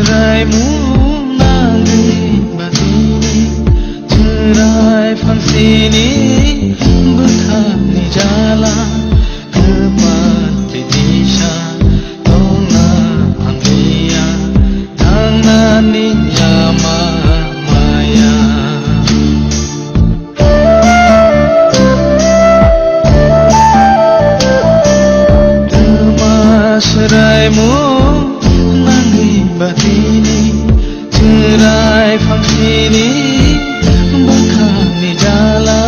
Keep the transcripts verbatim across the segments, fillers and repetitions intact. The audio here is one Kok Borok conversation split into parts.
Raimung nangwi batini, chwrai phangsini bwkhakni jala, kwpal bidisa tongna hamliya, thangnani lama maya. Twma swraimung nangwi batini, chwrai phangsini bwkhakni jala,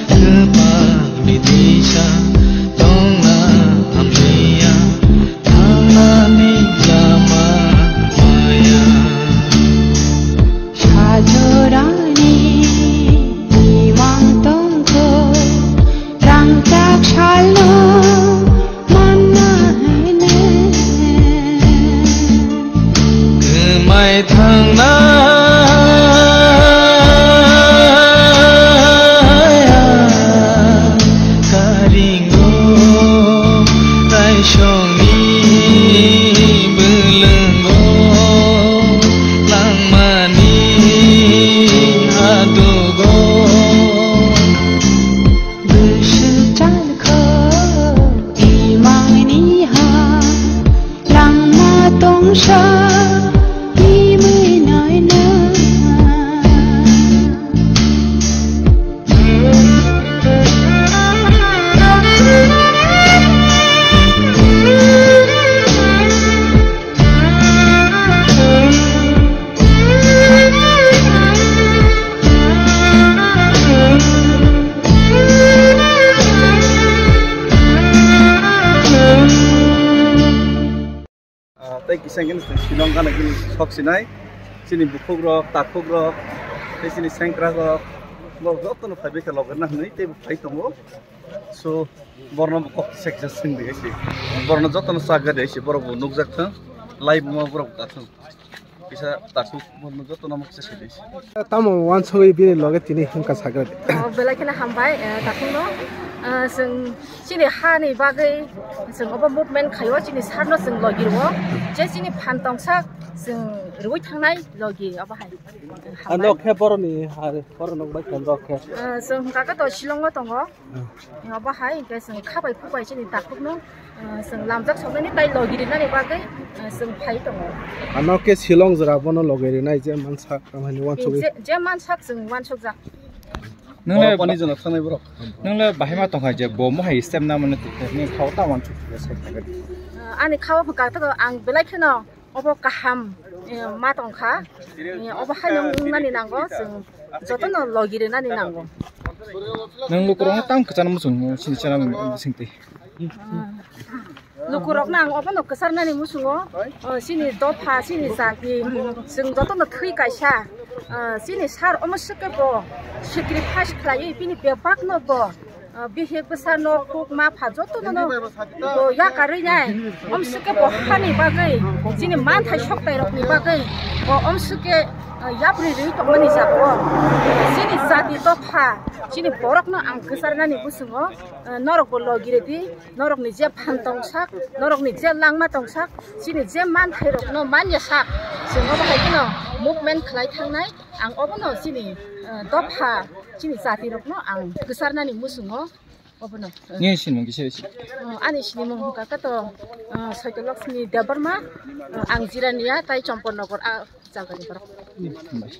kwpal bidisa tongna hamliya, thangnani lama maya. Sajorani imang tongkho, rangchak salno manna hene. Kwmai thangnaya karingo taisongni bwlwngo langmani hadugo. Bwswk chalkho imangni ha langma tongsa imwi naina. Ah, tei kisa hwnkhe Shillong gana gini sok sinai, chini bukhukrok, takhukrok, tei chini sengkrakrok, borok jotono phaibai khe logerna hwnwi teibo phai tongo. So, borno bo kok kisa kisa swngdi hai se. Borno jotono chak gadi hai se, borok bo nukjak thung, live ma borok ta thung. Kisa takhuk borno jotono mokse sedi. Tamo wansugwi bini loge tini himka sagra de. Oh, belai kheno hambai, eh, takhukno. Eh, chwng chini hani bagwi chwng obo movement khaio, chini sarno chwng logi rwo. Je chini phan tongsak chwng rwi thangnai logi obo hai. Hambai. Ano khe boroni ha, borok nokbai khe borok khe. Eh, chwng hwnkha khe to Shillongo tongo. Obo hai hwnkhe chwng khabai khubai chini takhukno, ah, chwng lamjak soknani tai logi rinani bagwi, ah, chwng phai tongo. Ano khe Shillong jora bono logi rinai je mansak, tamani wansugwi. Je, je mansak chwng wansukjak. Nwng le pani jona thangnai borok. Nwng le bahai ma tongkha je bo mohai step na mane tukni khao ta wansuk ya sai. Ah, ani khao hwnkha to ang belai kheno obo kaham, eh, ma tongkha. Eh, obo haino wngnani nango, chwng jotono logi rinani nango. Nwng lukurokno tamo kwchangma muchungo, chini channel bisingtwi. Lukurokno ang obono kwcharnani muchungo, oh, chini dopha, chini jati, chwng jotono thwi kaisa. Ah, chini sir omo swkhe bo sacrifice khlaiwi bini bebakno bo Ah, bihik bwsa nok kuk ma pha joto no no bo yakarwi nai. Om swkhe bo hani bagwi, chini manthai soktai rokni bagwi bo om swkhe, ah, yapri rwi tongmani jago. Chini jati dopha, chini borokno ang kwcharnani bwswngo, ah, norok bo logi rwdi, norokni je phan tongsak, norokni je langma tongsak, chini je manthai rokno manya sak, chwng obo hai kheno movement khlai thangnai. Ang obono chini, ah, dopha, chini jati rokno ang kwcharnani bwswngo. Obono. Nini sinimung kisa isi. Oh, ani sinimung hwnkha khe to, oh, Saitolakshmi Debbarma, oh, ang Jirania tai Chompornagar, ah, jagani borok. Hmm, bai.